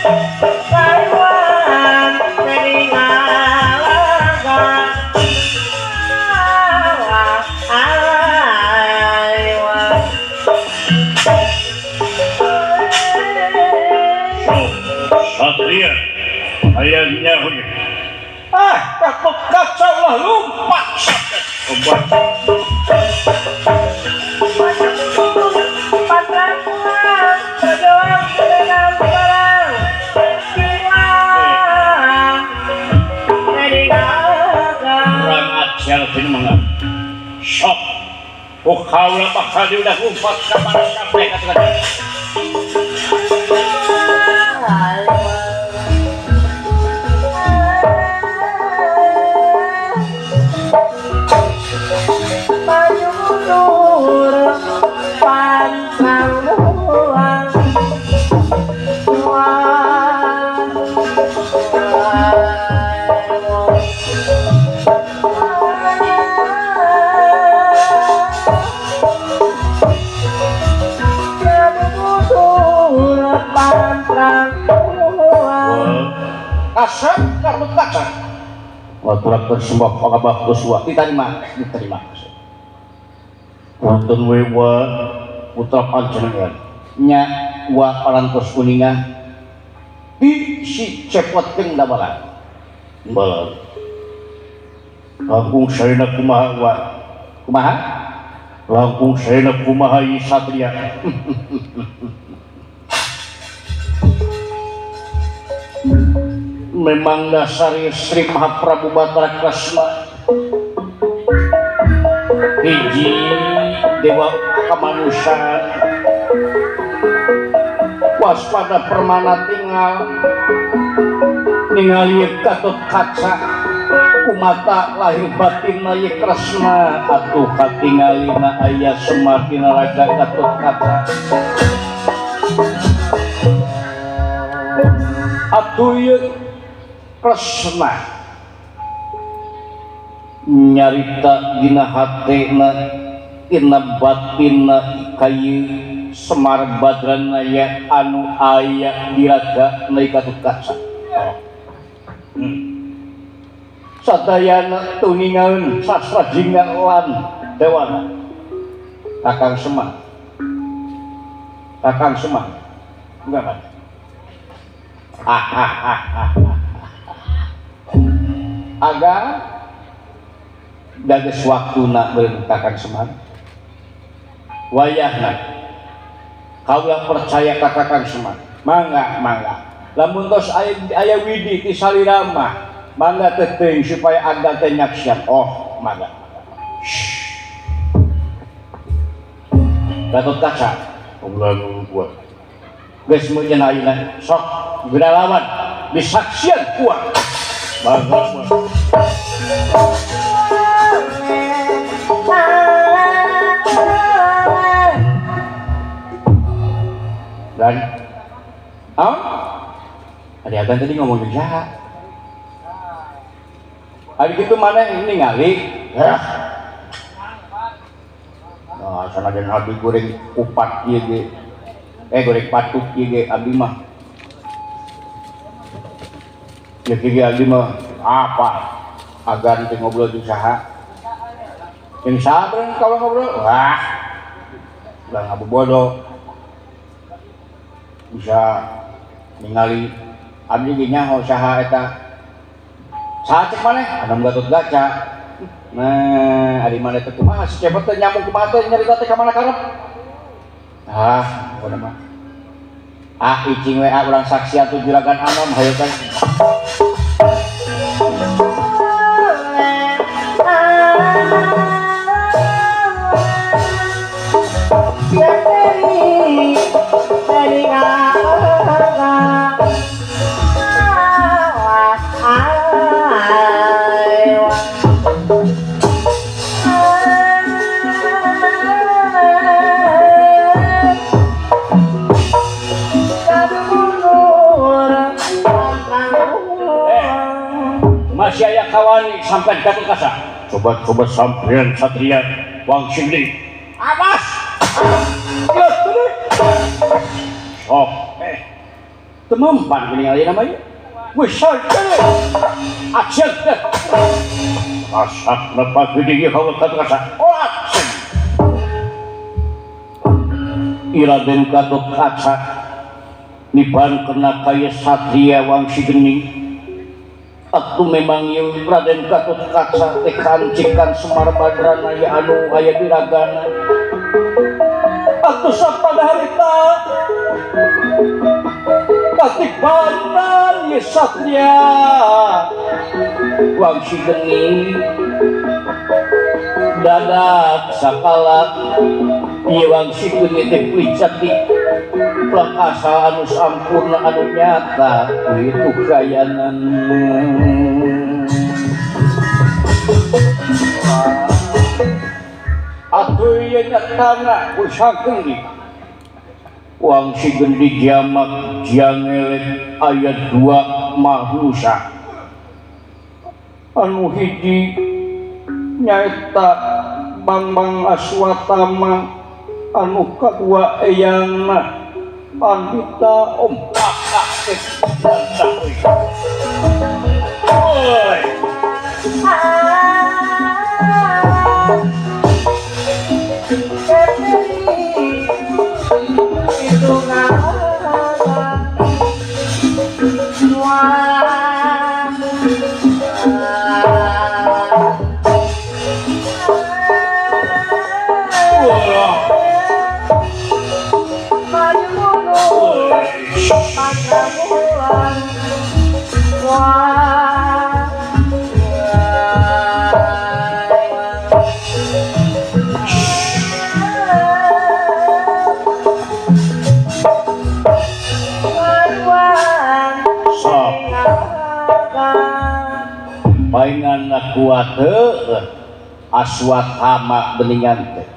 Satria ayahnya hunya. Ah, takut kacau lah lompat. Lompat. Kurang ajar sini mangga. Sok. Oh kaula bakal udah lompat ka mana sampai kata-kata. Asap karena kaca. Waturakeun sembah pangabah Guswa diterima, diterima. Wonten wewa putra panjenengan nya wa parantos kuninga di si cepot jeung dabalan. Balan. Langkung saena kumaha wa? Kumaha? Langkung saena kumaha ieu satria? Memang dasar Sri Mahaprabu Batara Kresna hiji dewa kemanusiaan waspada permana tinggal ningali Gatot Kaca kumata lahir batin ye Kresna atuh katingalina aya Semar dina raga Gatot Kaca atuh ye Kresna nyarita dina hatena dina batinna kayu Semar Badranaya anu aya di raga Gatot Kaca. Sadayana tuningaeun sastra jingga lan dewana Kakang Semar. Kakang Semar. Enggak kan? Aga dages waktuna beureum Kakang Semar. Wayahna kaula percaya ka Kakang Semar. Mangga mangga. Lamun tos aya widi ti salira mah mangga teuing supaya aga teh nyaksian. Oh, mangga. Gatot Kaca ulah buat. Geus meujeun ayeuna sok geura lawan disaksian kuat. Mangga. Dan oh, ada agan tadi ngomong jahat. Hari gitu mana ini ngali? Ya. Nah, sanajan abdi goreng kupat ieu ge. Goreng patuk ieu ge abdi mah. Ya ge abdi mah apa? Agan teh ngobrol jeung saha? Jeung saha kalau ngobrol? Wah. Ulah ngabobodo. Bisa ningali abdi ge nyaho saha eta. Saha cek maneh? Adam Gatot Kaca. Nah, ari maneh teh kumaha si cepot teh nyambung kumaha teh nyarita teh ka mana karep? Ah, pokona mah. Ah, icing we urang saksian tuh juragan anom hayu kan. Masih aya kawani sampai Gatot Kaca. Coba-coba sampean satria wang singli. Awas. Sok. Teu mempan geuning ayeuna mah ieu. Geus saja. Acen teh. Asakna pageudeung ieu kaula Gatot Kaca. Oh acen. Iraden Gatot Kaca niban kena kaya satria Wangsi Gening. Atuh memang ieu Raden Gatot Kaca teh kancikan Semar Badrana ya anu aya di ragana. Atuh sapada harita katibanan ye satria Wangsi Gening dadak sakala ieu Wangsi Gening teh plicati plakasa anu sampurna anu nyata itu kayanan. Atuh ieu nyatana kusakeun Wangsi Gening jamak jangelek ayat 2 manusa anu hiji nyaeta Bangbang Aswatama anu kadua eyangna Pandita Om Kakak teh oi. Paingan kuat heueuh Aswatama beningan teh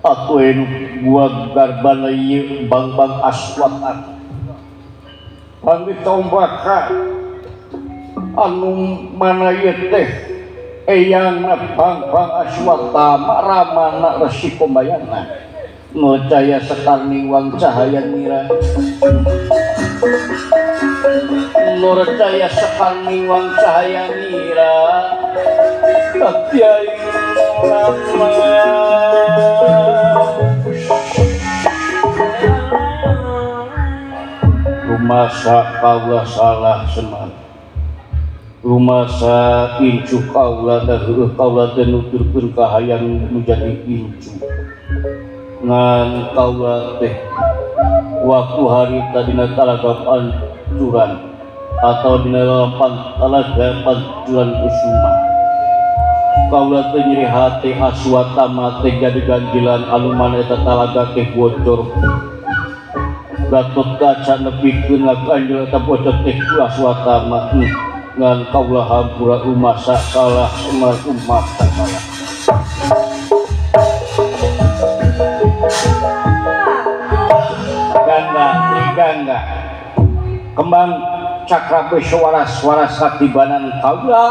atuh anu gua garbana ieu Bangbang Aswatama Pandita Ombaka anu mana ieu teh eyangna Bangbang Aswatama ramana Resi Kumbayana nu caya sekarning wang cahaya nira Nur caya sekarning wang cahaya nira Kiai Rama rumasa kaula salah Semar rumasa incu kaula da heueuh kaula teh nuturkeun kahayang nu jadi incu ngan kaula teh waktu harita dina talaga pancuran atau dina talaga pancuran kusuma kaula teh nyeri hate Aswatama teh jadi ganjilan anu mana eta talaga teh bocor Gatot Kaca nepikeun ngaganjil eta bocor teh ku Aswatama ngan kaula hampura rumasa salah Semar umata salah. Gangga Trigangga kembang cakra suara suara satibanan kaula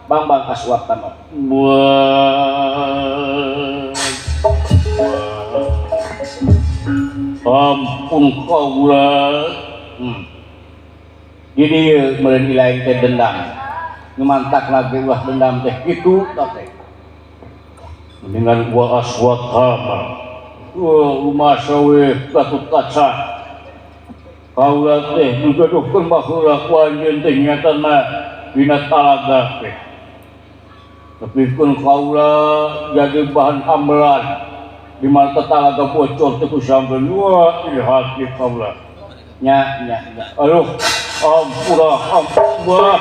Bangbang Aswatama. Ampun kaula. Jadi meureun ilaing teh dendam nu mantak lagi ulah dendam teh kitu teh mendingan gua Aswatama rumasa we Gatot Kaca kaula teh digaduhkeun baheula ku anjeun teh nyatana dina talaga teh tepikeun kaula jadi bahan ambelan di mana talaga bocor teh ku sampeun wah ieu hati kaula nya nya nya aduh ampura ampura.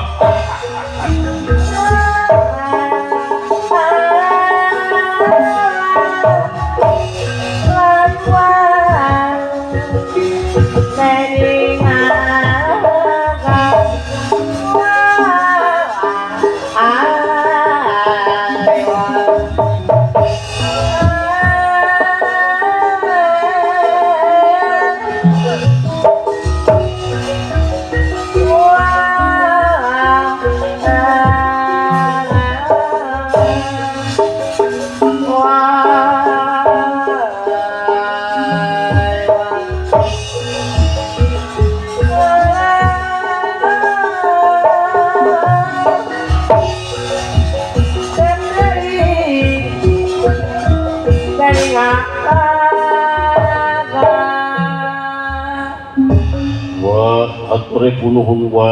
Wa hatur nuhun wa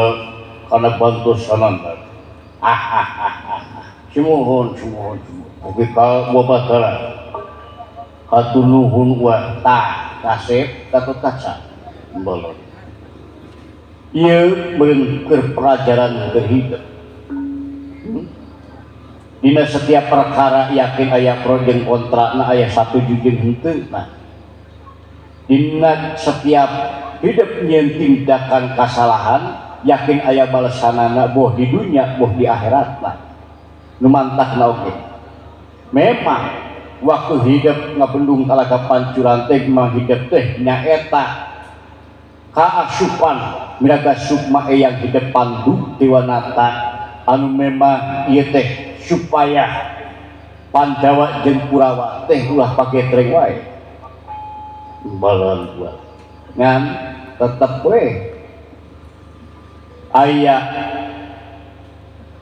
kana bantosanana. Sumuhun sumuhun sumuhun. Oke ka wa Batara. Hatur nuhun wa tah kasep Gatot Kaca. Balon. Ieu meureun keur pelajaran keur hidup. Dina setiap perkara yakin aya pro jeung kontra na aya satuju jeung henteu nah. Dina setiap hidup nyeun tindakan kasalahan yakin aya balesanana boh di dunya boh di akhirat lah. Nu mantakna oge. Memang waktu hidup ngabendung talaga pancuran teh mah hidup teh nyaeta kaasupan miraga sukma eyang hidup Pandu Dewanata anu memang ieu teh supaya Pandawa jeung Kurawa teh ulah pagetreng wae. Balan gua. Ngan tetep we aya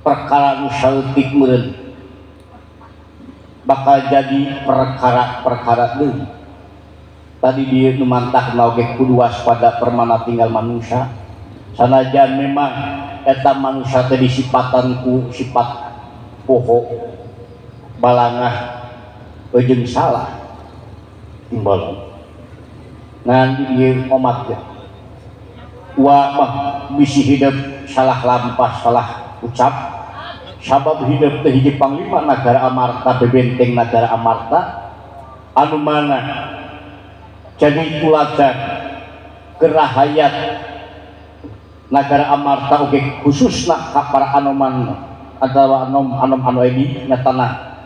perkara nu saeutik meureun bakal jadi perkara-perkara deui. Tadi dia nu mantakna oge kudu waspada permana tinggal manusia. Sanajan memang eta manusia teh disipatan ku sifat poho balangah jeung salah timbalan. Ngan ieu omat ya. Wa mah bisi hidup salah lampah salah ucap. Sabab hidup teh hiji panglima nagara Amarta bebenteng nagara Amarta anu mana jadi tuladan kerahayat nagara Amarta oge khususna ka para anoman atawa anom anom anu edi nya tanah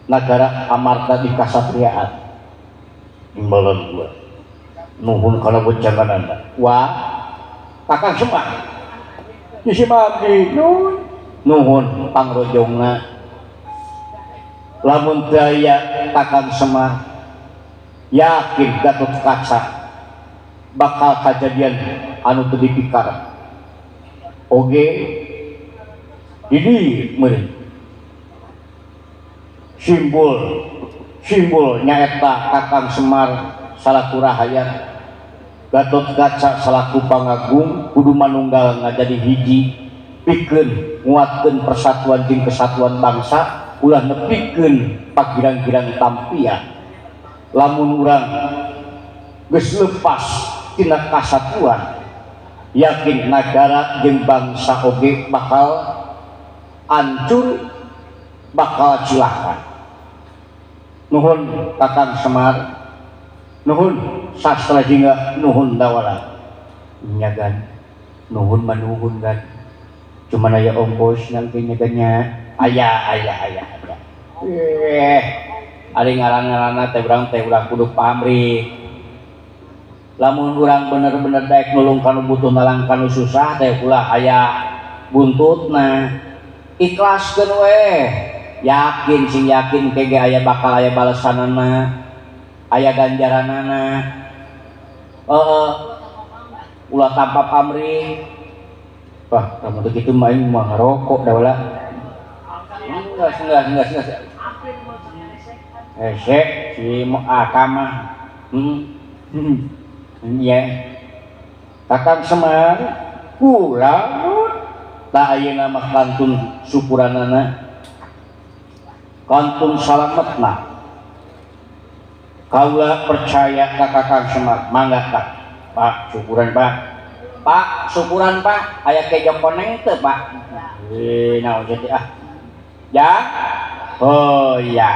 nagara Amarta di kasatriaan. Timbalan gua. Nuhun kana wejanganana. Wa Kakang Semar. Isi abdi nun nuhun pangrojongna. Lamun teu aya Kakang Semar yakin Gatot Kaca bakal kajadian anu teu dipikar. Oge ini meureun simbol simbol nyaeta Kakang Semar salaku rahayat Gatot Kaca salaku pangagung kudu manunggal ngajadi hiji pikeun nguatkeun persatuan jeung kesatuan bangsa ulah nepikeun pagirang-girang tampian. Lamun urang geus lepas tina kasatuan yakin nagara jeung bangsa oge bakal hancur bakal cilaka. Nuhun Kakang Semar, nuhun sastra jingga, nuhun dawala. Nya gan, nuhun manuhun gan. Cuman aya ongkos nanti nya gan nya. Aya aya aya aya. Ari ngaran-ngaranna teh urang teh ulah kudu pamrih. Lamun urang bener-bener daek nulung kanu butuh nalang kanu susah teh ulah aya buntutna. Ikhlaskeun we. Yakin sing yakin kege aya bakal aya balesanana, aya ganjaranana. Heeh. Ulah tanpa pamrih. Wah, kamu tuh gitu mah aing mah ngarokok dah ulah. Enggak. Hese si akama. Iya. Kakang Semar kula tak ayeuna mah kantun syukuranana. Kantun salametna. Kaula percaya ka Kakang Semar, mangga Kak. Pak, syukuran Pak. Pak, syukuran Pak, aya kejo koneng teu Pak? Naon jadi ah. Ya? Oh iya.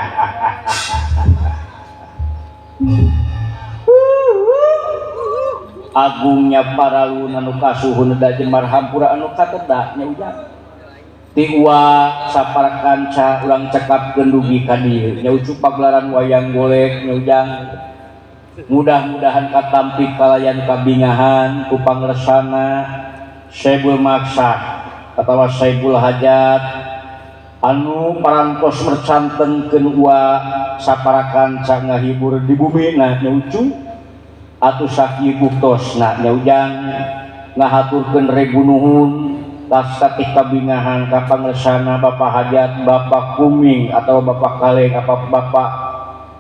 Agungnya para luhur anu kasuhun da jemar hampura anu kateda nya ujang. Ti uwa sapara kanca urang cekapkeun dugi ka dieu nya ucup pagelaran wayang golek nya ujang. Mudah-mudahan katampi kalayan kabingahan ku pangresana Saibul Maksa atawa Saibul Hajat anu parantos mercantenkeun uwa sapara kanca ngahibur di bumi nah nya ucu atuh sakieu buktosna nya ujang ngahaturkeun rebu nuhun tas katih kabingahan ka pangresana Bapak Hajat, Bapak Kuming atau Bapak Kaleng apa Bapak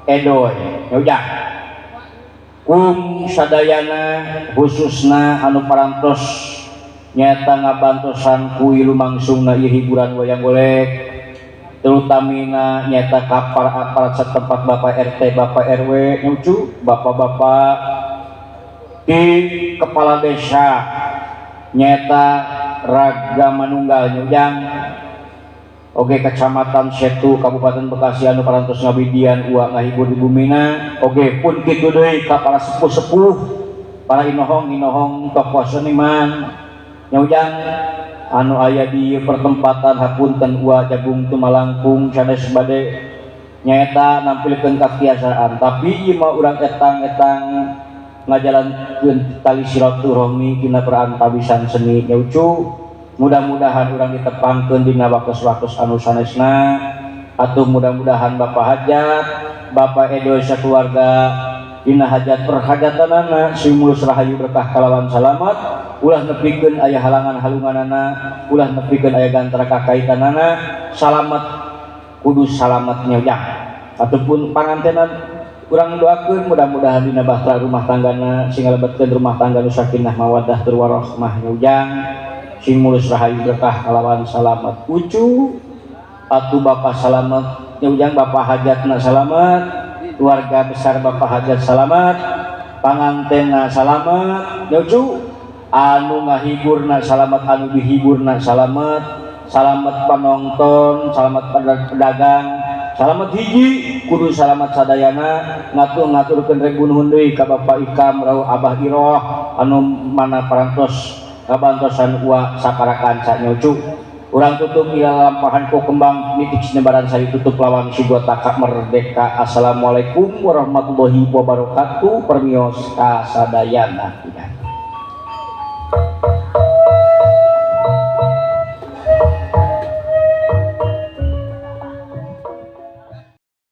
Edoy nya ujang. Kum sadayana khususna anu parantos nyata ngabantosan ku lumangsungna ieu hiburan wayang golek, terutamina nyata kapar aparat setempat, Bapak RT, Bapak RW, nyucu bapak-bapak di kepala desa nyata Raga Manunggal nyujang oge Kecamatan Setu, Kabupaten Bekasi, anu parantos ngabidian uak ngahibur di bumina. Oge pun kitu deui ka para sepuh-sepuh, para inohong-inohong, tokoh seniman nyujang anu aya di pertempatan. Hapunten ua, jagung tumalangkung sanes bade nyaeta nampilkeun kakiasaan, tapi ieu mah urang etang-etang ngajalankeun tali silaturahmi dina perantawisan seni nyucu. Mudah-mudahan urang ditepangkeun dina waktu-waktu anu sanesna. Atau mudah-mudahan Bapak Hajat, Bapak Edo sakeluarga dina hajat perhajatanana sing mulus rahayu berkah kalawan salamat, ulah nepikeun aya halangan halunganana, ulah nepikeun aya gantara kakaitanana, salamat kudu salamatnya ujang. Ataupun pangantenan urang doakeun mudah-mudahan dina bahtera rumah tanggana sing ngalebetkeun rumah tangga nu sakinah mawaddah tur warahmah ujang, sing mulus rahayu berkah kalawan salamat. Ucu atuh Bapak salamat ujang, Bapak Hajatna salamat, keluarga besar Bapak Hajat salamat, pangantenna salamat ucu, anu ngahiburna salamat, anu dihiburna salamat, salamat penonton, salamat pedagang, salamat hiji kudu salamat sadayana. Ngatur ngaturkeun ribu nuhun deui ka Bapak Ikam Rau Abah Iroh anu mana parantos kabantosan ua sapara kanca nyucu. Urang tutup ila lampahan ku kembang nitik sinebaran saya tutup lawan sugotaka merdeka. Assalamualaikum warahmatullahi wabarakatuh. Permios kasadayana.